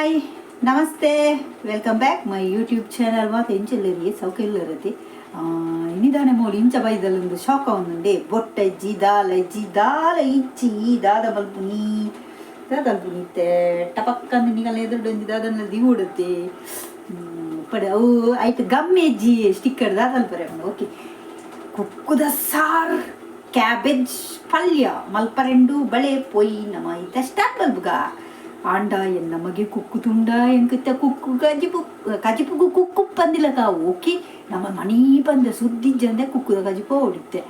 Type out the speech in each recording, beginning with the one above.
Hi, namaste, welcome back my YouTube channel. ಮಾತು ಎಂಚೆಲ್ಲರಿ, ಸೌಖ್ಯ? ಇನಿದಾನೆ ಮೋಲು ಇಂಚ ಬೈದಲ್ಲೊಂದು ಶಾಕ ಒಂದುಂಡೆ. ಬೊಟ್ಟ ಇಜ್ಜಿ, ದಾಲ ಇಜ್ಜಿ, ದಾಲ ಇಜ್ಜಿ. ದಾದ ಮಲ್ಪುನಿ, ದಾದ ಮಲ್ಪುನಿ? ಇತ್ತೆ ಟಪಕ್ಕಂದು ನಿಗಲ್ ಎದುರುಡು ಒಂಜಿ ದಾದನ ದಿವುಡುತ್ತೆ ಪಡೆ. ಅವು ಐಟ್ ಗಮ್ಮೆಜ್ಜಿ, ಸ್ಟಿಕ್ಕರ್ ದಾದ ಅಲ್ಪರೆ. ಓಕೆ, ಕುಕ್ಕುದ ಸಾರ್, ಕ್ಯಾಬೇಜ್ ಪಲ್ಯ ಮಲ್ಪರೆಂಡು ಬಳೆ ಪೊಯ್ ನಮ ಇತ್ತೆ ಸ್ಟಾರ್ಟ್ ಮಲ್ಪುಗ. ಆಂಡ ಎನ್ನ ಮಗೆ ಕುಕ್ಕು ತುಂಡ ಎಂಕಿತ್ತ ಕುಕ್ಕು ಕಜಿಪು, ಕಜಿಪುಗು ಕುಕ್ಕು ಪಂದಿಲಕ. ಓಕೆ, ನಮ್ಮ ಮಣಿ ಪಂದ ಸುದ್ದಿಜ್ಜಂದೆ ಕುಕ್ಕುದ ಕಜಿಪು ಹೊಡಿತ್ತೆ.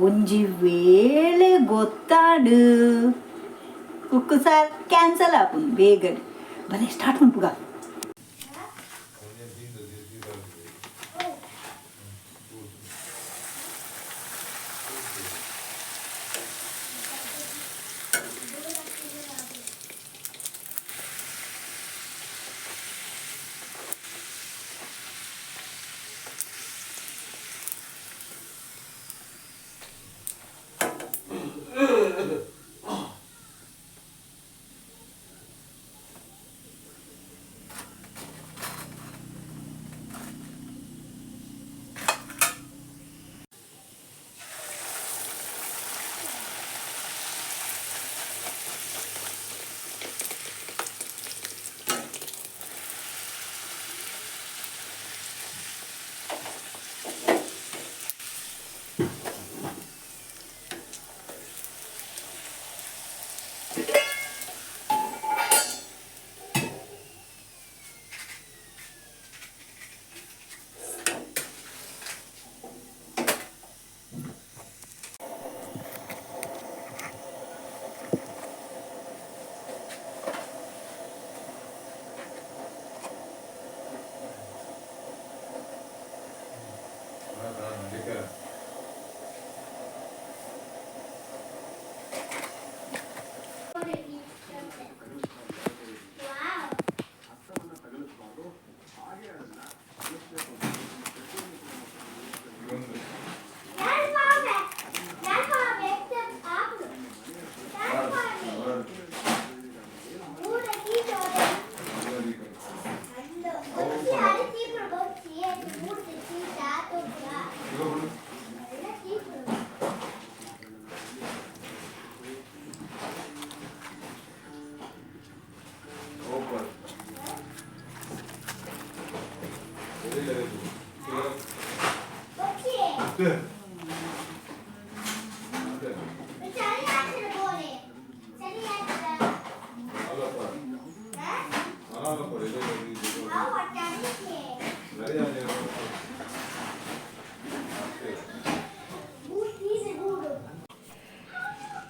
ಒಂಜಿ ವೇಳೆ ಗೊತ್ತಾಡು ಕುಕ್ಕು ಸಾರ್ ಕ್ಯಾನ್ಸಲ್ ಆಪುಂಡು. ಬೇಗ ಬಲೆ, ಸ್ಟಾರ್ಟ್ ಮಲ್ಪುಗ.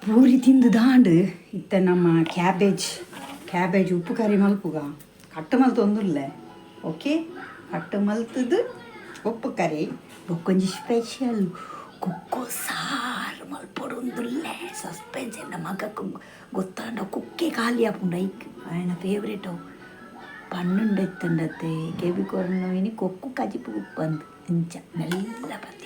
ಪೂರಿ ತಿಂದು ದಾಂಡು ಇತ್ತೆ ನಮ್ಮ ಕ್ಯಾಬೇಜ್ ಕ್ಯಾಬೇಜ್ ಉಪ್ಪು ಕರಿ ಮಲ್ಪುಗ. ಕಟ್ಟು ಮಲ್ತೊಂದುಲ್ಲೆ. ಓಕೆ, ಕಟ್ಟು ಮಲ್ತದು ಉಪ್ಪು ಕರಿ. ಬೊಕ್ಕೊಂಜಿ ಸ್ಪೆಷಲ್ ಕುಕ್ಕು ಸಾರು ಮಲ್ಪೊಡೊಂದುಲ್ಲೆ. ಸಸ್ಪೆನ್ಸ್. ಎನ್ನ ಮಗಕ್ಕೆ ಗೊತ್ತಾಂಡ ಕುಕ್ಕೆ ಖಾಲಿ ಆಪುಂಡು. ಐಕ್ ಆಯನ ಫೇವ್ರೇಟ್ ಅವು ಪನ್ನುಂಡೆತ್ತಂಡತ್ತೆ. ಕೆಬಿ ಕೊರ್ನ ಇನಿ ಕೊಕ್ಕು ಕಜಿಪು ಉಪ್ಪಂದು ಇಂಚ ಮೆಲ್ಲ ಪದ್ಯ.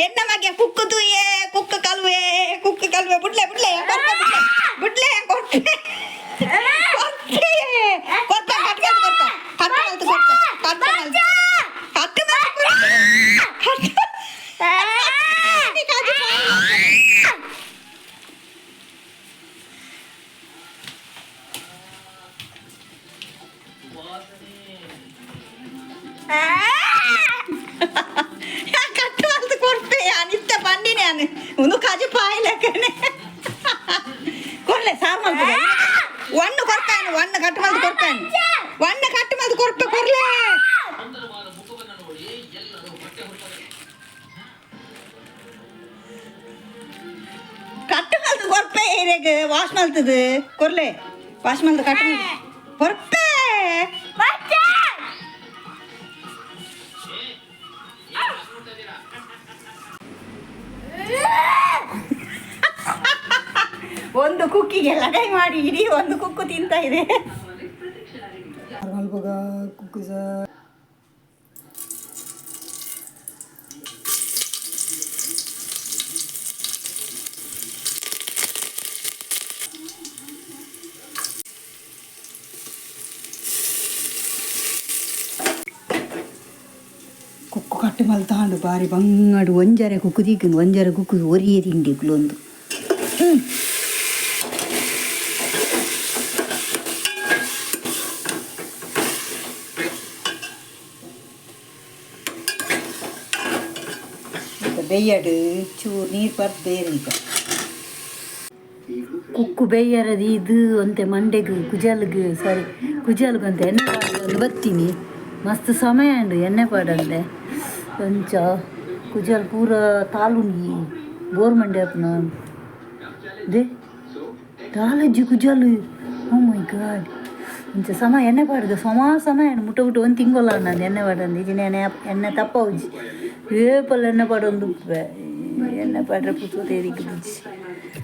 ಎನ್ನ ಮಗೆ ಕುಕ್ಕು ತೂಯೆ, ಕುಕ್ಕು ಕಲ್ವೆ, ಕುಕ್ಕು ಕಲ್ವೆ. ಬುಡ್ಲೆ ಬುಡ್ಲೆ ಕೊರ್ಪೆ, ಬುಡ್ಲೆ ಬುಡ್ಲೆ, ಕೊರ್ಪೆ ಕೊರ್ಪೆ ಕೊರ್ಪೆ. ಕಟ್ ಮಲ್ತು ಕೊರ್ಪೆ, ಕಟ್ ಮಲ್ತು ಕೊರ್ಪೆ, ಕಟ್ ಮಲ್ತು, ಕಟ್ ಮಲ್ತು ಕಟ್. ಕಟ್ಟು ಮಲ್ತು ಕೊರ್ಪೆ. ಅನಿತ್ತ ಪಂಡಿನಿ ಅನು ಒಂದು ಕಾಜು ಪಾಯಿಲೆಕ್ಕನೆ ಕೊರ್ಲೆ. ಸಾರು ಮಲ್ಪುಗ. ಒಣ್ಣು ಕೊರ್ಪೇನು, ಒಣ್ಣು ಕಟ್ಟು ಮಲ್ದು ಕೊರ್ಪೇನು, ಒಣ್ಣು ಕಟ್ಟು ಮಲ್ದು ಕೊರ್ಪೆ ಕೊರ್ಲೆ. ಕಟ್ಟು ಮಲ್ದು ಕೊರ್ಪೆ ಏರಿಯಾಗ ವಾಶ್ ಮಲ್ತದು ಕೊರ್ಲೆ, ವಾಶ್ ಮಲ್ದು ಕಟ್ಟು ಮಲ್ದು ಕೊರ್ಪೆ. ಒಂದು ಕುಕ್ಕಿಗೆ ಲಡಾಯಿ ಮಾಡಿ ಇಡೀ ಒಂದು ಕುಕ್ಕು ತಿಂತಾ ಇದೆ. ಕುಕ್ಕು ಕುಕ್ಕು ಕಟ್ಟು ಮಲ್ತಾಂಡು ಬಾರಿ ಬಂಗಾಡು. ಒಂಜರೆ ಕುಕ್ಕು ತಿಕ್ಕು, ಒಂಜರೆ ಕುಕ್ಕು ಒರಿಯೇ ತಿಂಡಿ ಒಂದು. ಬೇಯಡು ಚೂರು ನೀರು ಪರ್ದು ಬೇರೆ. ಈಗ ಕುಕ್ಕು ಬೇಯರದು ಇದು ಅಂತೆ ಮಂಡೆಗ್ ಕುಜಲ್ಗ್, ಸಾರಿ, ಕುಜಲ್ಗ್ ಅಂತ ಎಣ್ಣೆ ಪಾಡೊಂದು ಬತ್ತೀನಿ. ಮಸ್ತ್ ಸಮಯ ಉಂಡು ಎಣ್ಣೆ ಪಾಡಂದೆ. ಅಂಚ ಕುಜಲ್ ಪೂರ ತಾಲುಂಡಿ ಬೋರ್ ಮಂಡೆ ಆಪುನ they ದಾಲಜ್ಜಿ ಕುಜಲ್. Oh my god. ಅಂಚ ಸಮ ಎಣ್ಣೆ ಪಾಡ್ದು ಸಮ ಸಮಯ ಉಂಡು. ಮುಟ್ಟ ಮುಟ್ಟ ಒಂದು ತಿಂಗೊಲ್ಲ ನಂದು ಎಣ್ಣೆ ಪಾಡಂದು. ಇಜಿನ ಎಣ್ಣೆ ಎಣ್ಣೆ ತಪ್ಪವುಜಿ. ಏಪಲ್ ಎಣ್ಣೆ ಪಾಡೊಂದು ಉಪ್ಪೆ ಎಣ್ಣೆ ಪಾಡ್ರೆ ಪುತ್ತೇರಿಗೆ ಬುಜ್ಜಿ.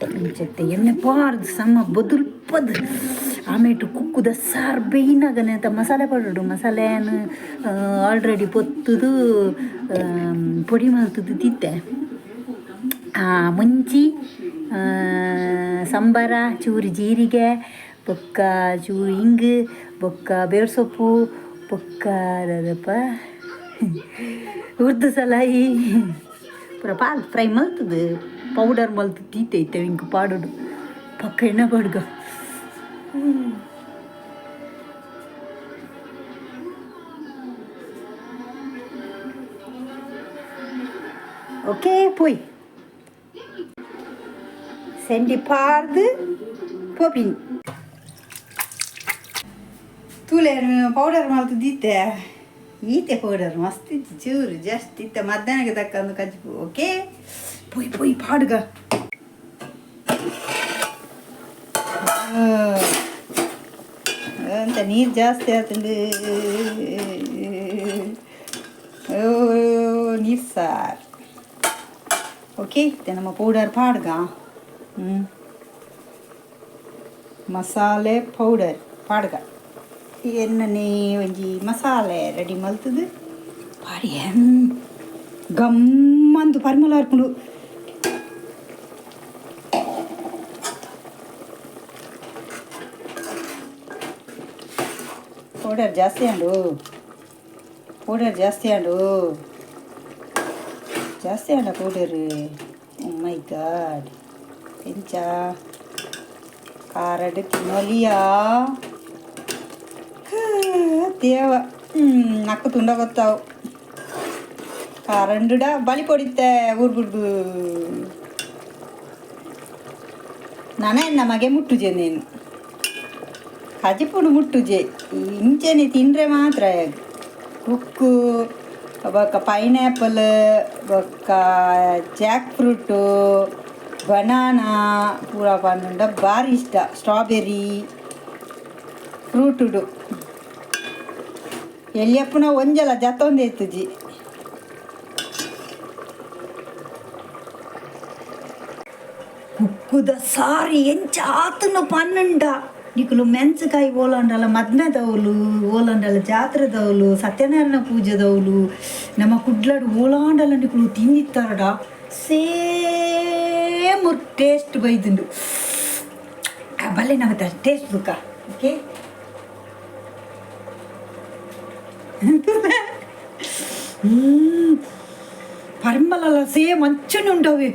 ಅಂಚತ್ತೆ ಎಣ್ಣೆ ಪಾಡ್ದು ಸಮ ಬದುಲ್ಪದು. ಆಮೇಟು ಕುಕ್ಕುದ ಸಾರು ಬೇಯ್ನಾಗನೆ ಅಂತ ಮಸಾಲೆ ಪಾಡೋಡು. ಮಸಾಲೆಯನ್ನು ಆಲ್ರೆಡಿ ಪೊತ್ತುದು ಪೊಡಿ ಮಲ್ತುದು ತಿತ್ತೆ. ಮುಂಚಿ, ಸಂಬಾರ, ಚೂರು ಜೀರಿಗೆ, ಬೊಕ್ಕ ಚೂರು ಇಂಗು, ಬೊಕ್ಕ ಬೇರು ಸೊಪ್ಪು, ಬೊಕ್ಕ ದಾದಪ್ಪ ಉರ್ದು ಸಲಾಯಿ ಪೂರ ಪಾಲ್ ಫ್ರೈ ಮಲ್ತದು ಪೌಡರ್ ಮಲ್ತು ತೀತೆ ಇತ್ತೆ ಇಂಕ್ ಪಾಡೋಡು. ಪಕ್ಕ ಎಣ್ಣೆ ಪಾಡ್ಗ. ಓಕೆ, ಪೋಯ್ ಸೆಂಡಿ ಪಾರ್ದು ಪೋಪಿನಿ. ತೂಲೆ ಪೌಡರ್ ಮಲ್ತು ದೀತೆ. ಈತೆ ಪೌಡರ್ ಮಸ್ತ್ ಇತ್ತು, ಚೂರು ಜಸ್ಟ್ ಇತ್ತೆ ಮಧ್ಯಾಹ್ನಕ್ಕೆ ತಕ್ಕಂದು ಕಜ್ಪು. ಓಕೆ, ಪೊಯ್ ಪೊಯ್ ಪಾಡುಗ. ಅಂತ ನೀರು ಜಾಸ್ತಿ ಆತಂಡು. ಓ ನೀರು ಸಾರ್. ಓಕೆ, ಇತ್ತೆ ನಮ್ಮ ಪೌಡರ್ ಪಾಡ್ಗ. ಹ್ಞೂ, ಮಸಾಲೆ ಪೌಡರ್ ಪಾಡ್ಗ. ಎಣ್ಣನೆ ಒಂಜಿ ಮಸಾಲೆ ರೆಡಿ ಮಲ್ತದು ಪಾಡಿ. ಗಮ್ಮಂದು ಪರಿಮಳ ಬರ್ಪುಂಡು. ಪೌಡರ್ ಜಾಸ್ತಿ ಅಂಡು, ಪೌಡರ್ ಜಾಸ್ತಿ ಅಂಡು, ಜಾಸ್ತಿ ಅಂಡ ಪೌಡರ್. ಮೈ ಗಾಡ್, ಎಂಚ ಕಾರಡ್ ತಿನ್ನೊಲಿಯಾ ದೇವ. ನಕ್ಕು ತುಂಡ ಗೊತ್ತಾವು. ಕಾರಂಡುಡ ಬಲಿ ಪೊಡಿತ್ತೆ ಊರು ಬಿಡ್ದು. ನಾನೇ ನಮಗೆ ಮುಟ್ಟುಜೆ, ನೀನು ಕಜಿಪುಡು ಮುಟ್ಟುಜೆ. ಇಂಚೆನೆ ತಿಂದರೆ ಮಾತ್ರ. ಕುಕ್ಕು ಬೊಕ್ಕ ಪೈನಾಪಲ್ ಬೊಕ್ಕ Jack fruit banana ಪೂರ ಪಂಡುಂಡ ಭಾರಿ ಇಷ್ಟ. ಸ್ಟ್ರಾಬೆರಿ ಫ್ರೂಟುಡು ಎಲ್ಲಿಯಪ್ಪನ ಒಂಜಲ ಜತ್ತೊಂದು ಇತ್ತುಜಿ. ಕುಕ್ಕುದ ಸಾರಿ ಎಂಚ ಆತನು ಪನ್ನುಂಡ. ನಿಕುಲು ಮೆಣಸಿಕಾಯಿ ಓಲಂಡಲ ಮದ್ಮೆದವಲು, ಓಲಂಡಲ ಜಾತ್ರೆದವಲು, ಸತ್ಯನಾರಾಯಣ ಪೂಜೆದವಲು, ನಮ್ಮ ಕುಡ್ಲಡು ಓಲಾಂಡಲ ನಿಕುಲು ತಿಂದಿತ್ತಾರಡ ಸೇಮ್ ಟೇಸ್ಟ್ ಬೈದುಂಡು. ಬಲ್ಲೆ ನಮ್ಮ ಟೇಸ್ಟ್ ಬುಕ್ಕ. ಓಕೆ, ಪರಿಮಳ ಸೇಮ್ ಅಂಚನೆ ఉండవు.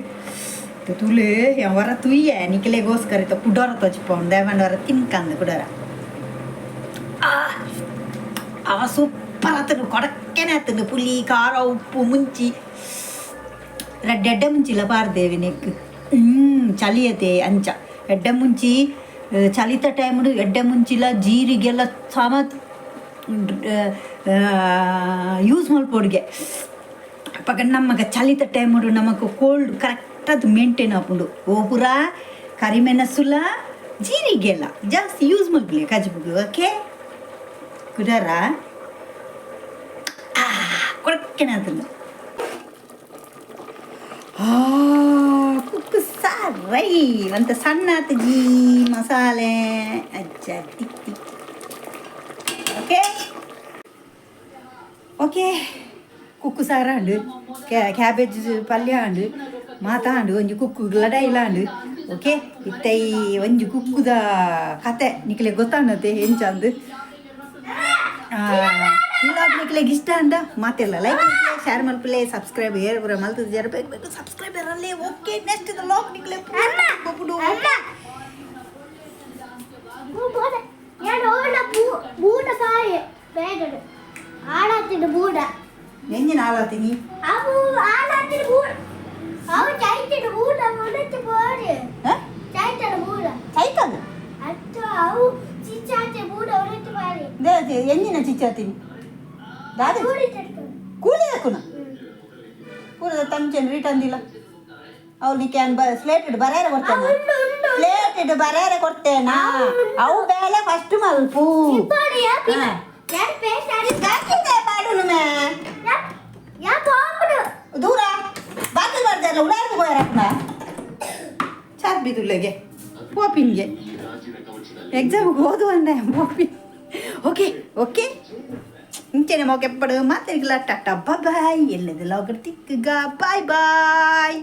ತುಲೆ ವರ ತುಯ್ಯ ನಿಖಲೆಗೋಸ್ಕರ ಇತ್ತ ಕುಡೋರ ತೋಚಿಪೋಂಡು ದೇವಂಡ ವರ ತಿನ್ಕಂದು ಕುಡೋರ. ಆ ಸೂಪರ್ ಆತನು, ಕೊಡಕ್ಕನೆ ಆತನು. ಪುಲಿ, ಖಾರ, ಉಪ್ಪು, ಮುಂಚಿ ರಡ್ಡ್ ಎಡ್ಡೆ ಮುಂಚಿಲ ಪಾರ್ದೇವಿ ನೆಕ್. ಚಲಿಯತೆ ಅಂಚ ಎಡ್ಡೆ ಮುಂಚಿ. ಚಳಿತ ಟೈಮ್ಡು ಎಡ್ಡೆ ಮುಂಚಿಲ ಜೀರಿಗೆಲ್ಲ ಸಮತ್ ಯೂಸ್ ಮಲ್ಪೊಡುಗೆ. ಅಪಗ ನಮ್ಮಗ ಚಳಿತ ಟೈಮುಡು ನಮಕ್ ಕೋಲ್ಡ್ ಕರೆಕ್ಟ್ ಅದು ಮೇಂಟೈನ್ ಆಪುಂಡು. ಓ ಪೂರ ಕರಿಮೆಣಸುಲ ಜೀರಿಗೆಲ್ಲ ಜಾಸ್ತಿ ಯೂಸ್ ಮಲ್ಪುಲೆ ಕಜಿಪುಗು. ಓಕೆ, ಕುಡಾರ ಕೊಡಕ್ಕೆ. ಕುಕ್ಕು ಸಾರೈ ಒಂತ ಸಣ್ಣ ಜೀ ಮಸಾಲೆ ಅಜ್ಜ ತಿಕ್ ತಿಕ್. ಓಕೆ ಓಕೆ, ಕುಕ್ಕು ಸಾರಾಂಡು, ಕ್ಯಾಬೇಜ್ ಪಲ್ಯ ಆಂಡು, ಮಾತಾಂಡು, ಒಂಜಿ ಕುಕ್ಕು ಲಡಾಯಿಲಾಂಡು. ಓಕೆ, ಇತ್ತೈ ಒಂಜಿ ಕುಕ್ಕುದ ಕತೆ ನಿಕ್ಲೆ ಗೊತ್ತಾನತೆ ಎಂಚಂದು. ವ್ಲಾಗ್ ನಿಕ್ಲೆಗ್ ಇಷ್ಟ ಅಂದ ಮಾತೆಲ್ಲ ಲೈಕ್ ಮಲ್ಪುಲೆ, ಶೇರ್ ಮಲ್ಪುಲೆ, ಸಬ್ಸ್ಕ್ರೈಬ್ ಏರ್ ಪೂರ ಮಲ್ತದ ಜರ ಬೇಕು ಬೇಕು ಸಬ್ಸ್ಕ್ರೈಬ್ ಇರಲಿ. Okay, next vlog ನಿಕ್ಲೆ ಪೋಪುಡು. ഞാൻ ഓട ബൂട പായ വേഗം ആളാത്തിന്റെ ബൂട. ಎಂಜಿನ ಹಾಳಾತೀನಿ? അವು ആളാത്തിന്റെ ബൂട അವು ചൈത്തയുടെ ബൂട മുടച്ച് പോര്. ചൈത്തയുടെ ബൂട. ಚೈತದ. അത് ಅವು ಚಿಚಾತೆ ಬೂಡ ಉಳಿತು ಬಾರಿ. ಎಂಜಿನ ಚಿಚ್ಚಾತೀನಿ ದಾದ? ಕೂಡಿ ತಡ್ಕೊಂಡು. ಕೂಲಿ ಹಾಕುನ ಪೂರ ತಂಚೆನ್ ರಿಟರ್ನ್ ದಿಲ್ಲ. ಅವ್ನು can ಬ ಸ್ಲೇಟೆಡ್ ಬರೇರೆ ಕೊಡ್ತೇನೆ. ಉಂಡು ಉಂಡು. Slated Barrere ಕೊಡ್ತೇನಾ? ಅವು ಬೇಲೆ ಫಸ್ಟ್ ಮಲ್ಪು. ಇಪ್ಪಡಿಯ. ಹಾ. ഞാൻ പേಸಾಡಿ. ಪಾಡುನು ಮೇ. ഞാൻ പോകണു. ದೂರ ಬಾಕಿ ಬರ್ತಾರಲ್ಲ, ಉಡಾರ್ದು ಹೋಯಾರಪ್ಪನ ಚಾತ್ ಬಿದುಲೆಗೆ ಪೋಪಿನ್ಗೆ ಎಕ್ಸಾಮ್ಗೆ ಓದುವನ್ನೇ ಪೋಪಿನ್. ಓಕೆ ಓಕೆ, ಇಂಚೆನೆ ಮೋಕೆಪ್ಪಡು ಮಾತಿರ್ಗಿಲ್ಲ. ಟಾಟಾ, ಬಾಯ್. ಎಲ್ಲದೆಲ್ಲ ತಿಕ್ಕಗ. Bye boy.